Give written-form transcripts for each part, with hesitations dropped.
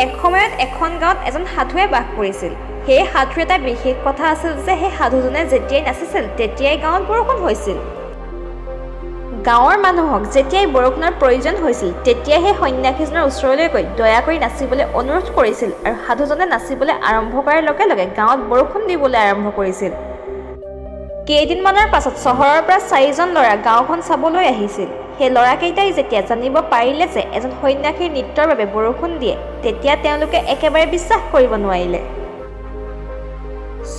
এসময়ত এখন গাঁৱত এজন সাধুৱে বাস কৰিছিল। সেই সাধুৰ এটা বিশেষ কথা আছিল যে সেই সাধুজনে যেতিয়াই নাচিছিল, তেতিয়াই গাঁৱত বৰষুণ হৈছিল। গাঁৱৰ মানুহক যেতিয়াই বৰষুণৰ প্ৰয়োজন হৈছিল, তেতিয়াই সেই সন্ন্যাসীজনৰ ওচৰলৈ গৈ দয়া কৰি নাচিবলৈ অনুৰোধ কৰিছিল আৰু সাধুজনে নাচিবলৈ আৰম্ভ কৰাৰ লগে লগে গাঁৱত বৰষুণ দিবলৈ আৰম্ভ কৰিছিল। কেইদিনমানৰ পাছত চহৰৰ পৰা চাৰিজন ল'ৰা গাঁওখন চাবলৈ আহিছিল। সেই ল'ৰাকেইটাই যেতিয়া জানিব পাৰিলে যে এজন সন্ন্যাসীৰ নৃত্যৰ বাবে বৰষুণ দিয়ে, তেতিয়া তেওঁলোকে একেবাৰে বিশ্বাস কৰিব নোৱাৰিলে।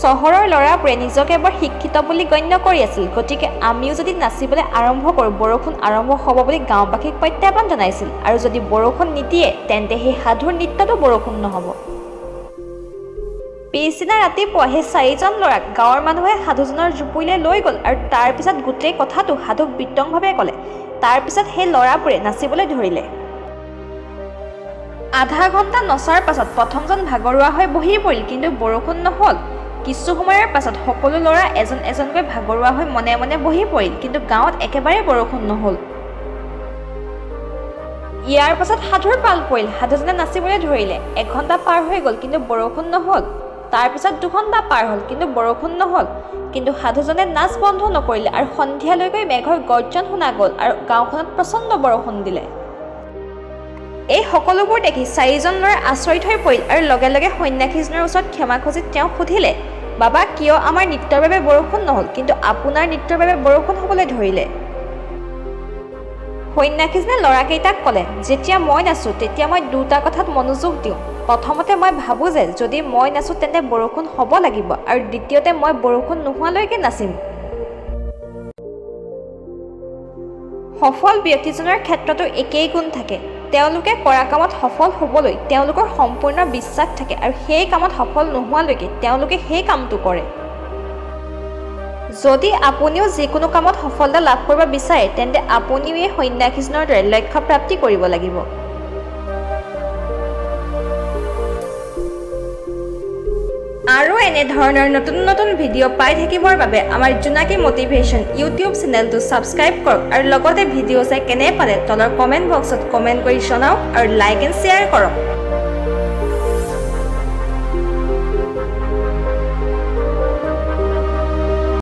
চহৰৰ ল'ৰাবোৰে নিজকে বৰ শিক্ষিত বুলি গণ্য কৰি আছিল, গতিকে আমিও যদি নাচিবলৈ আৰম্ভ কৰোঁ, বৰষুণ আৰম্ভ হ'ব বুলি গাঁওবাসীক প্ৰত্যাহ্বান জনাইছিল আৰু যদি বৰষুণ নিদিয়ে, তেন্তে সেই সাধুৰ নৃত্যতো বৰষুণ নহ'ব। পিছদিনা ৰাতিপুৱা সেই চাৰিজন ল'ৰাক গাঁৱৰ মানুহে সাধুজনৰ জুপুৰিলৈ লৈ গ'ল আৰু তাৰ পিছত গোটেই কথাটো সাধুক বিতংভাৱে ক'লে। তাৰ পিছত সেই ল'ৰাবোৰে নাচিবলৈ ধৰিলে। আধা ঘণ্টা নচাৰ পাছত প্ৰথমজন ভাগৰুৱা হৈ বহি পৰিল, কিন্তু বৰষুণ নহ'ল। কিছু সময়ৰ পাছত সকলো ল'ৰা এজন এজনকৈ ভাগৰুৱা হৈ মনে মনে বহি পৰিল, কিন্তু গাঁৱত একেবাৰে বৰষুণ নহ'ল। ইয়াৰ পাছত সাধুৰ পাল পৰিল। সাধুজনে নাচিবলৈ ধৰিলে। এঘণ্টা পাৰ হৈ গ'ল, কিন্তু বৰষুণ নহ'ল। তাৰ পিছত 2 ঘণ্টা পাৰ হ'ল, কিন্তু বৰষুণ নহ'ল। কিন্তু সাধুজনে নাচ বন্ধ নকৰিলে আৰু সন্ধিয়ালৈকে মেঘৰ গৰ্জন শুনা গ'ল আৰু গাঁওখনত প্ৰচণ্ড বৰষুণ দিলে। এই সকলোবোৰ দেখি চাৰিজন ল'ৰা আচৰিত হৈ পৰিল আৰু লগে লগে সন্ন্যাসীজনৰ ওচৰত ক্ষমা খুজি তেওঁক সুধিলে, "বাবা, কিয় আমাৰ নৃত্যৰ বাবে বৰষুণ নহ'ল, কিন্তু আপোনাৰ নৃত্যৰ বাবে বৰষুণ হ'বলৈ ধৰিলে?" সন্ন্যাসীজনে ল'ৰাকেইটাক ক'লে, "যেতিয়া মই নাচোঁ, তেতিয়া মই দুটা কথাত মনোযোগ দিওঁ। প্ৰথমতে, মই ভাবোঁ যে যদি মই নাচোঁ, তেন্তে বৰষুণ হ'ব লাগিব আৰু দ্বিতীয়তে, মই বৰষুণ নোহোৱালৈকে নাচিম।" সফল ব্যক্তিজনৰ ক্ষেত্ৰতো একেই গুণ থাকে। তেওঁলোকে কৰা কামত সফল হ'বলৈ তেওঁলোকৰ সম্পূৰ্ণ বিশ্বাস থাকে আৰু সেই কামত সফল নোহোৱালৈকে তেওঁলোকে সেই কামটো কৰে। যদি আপুনিও যিকোনো কামত সফলতা লাভ কৰিব বিচাৰে, তেন্তে আপুনিও এই সন্ন্যাসীজনৰ দৰে লক্ষ্য প্ৰাপ্তি কৰিব লাগিব। আৰু এনেধৰণৰ নতুন নতুন ভিডিঅ' পাই থাকিবৰ বাবে আমাৰ জোনাকী মটিভেশ্যন ইউটিউব চেনেলটো ছাবস্ক্ৰাইব কৰক আৰু লগতে ভিডিঅ' চাই কেনে পালে তলৰ কমেণ্ট বক্সত কমেণ্ট কৰি জনাওক আৰু লাইক এণ্ড শ্বেয়াৰ কৰক।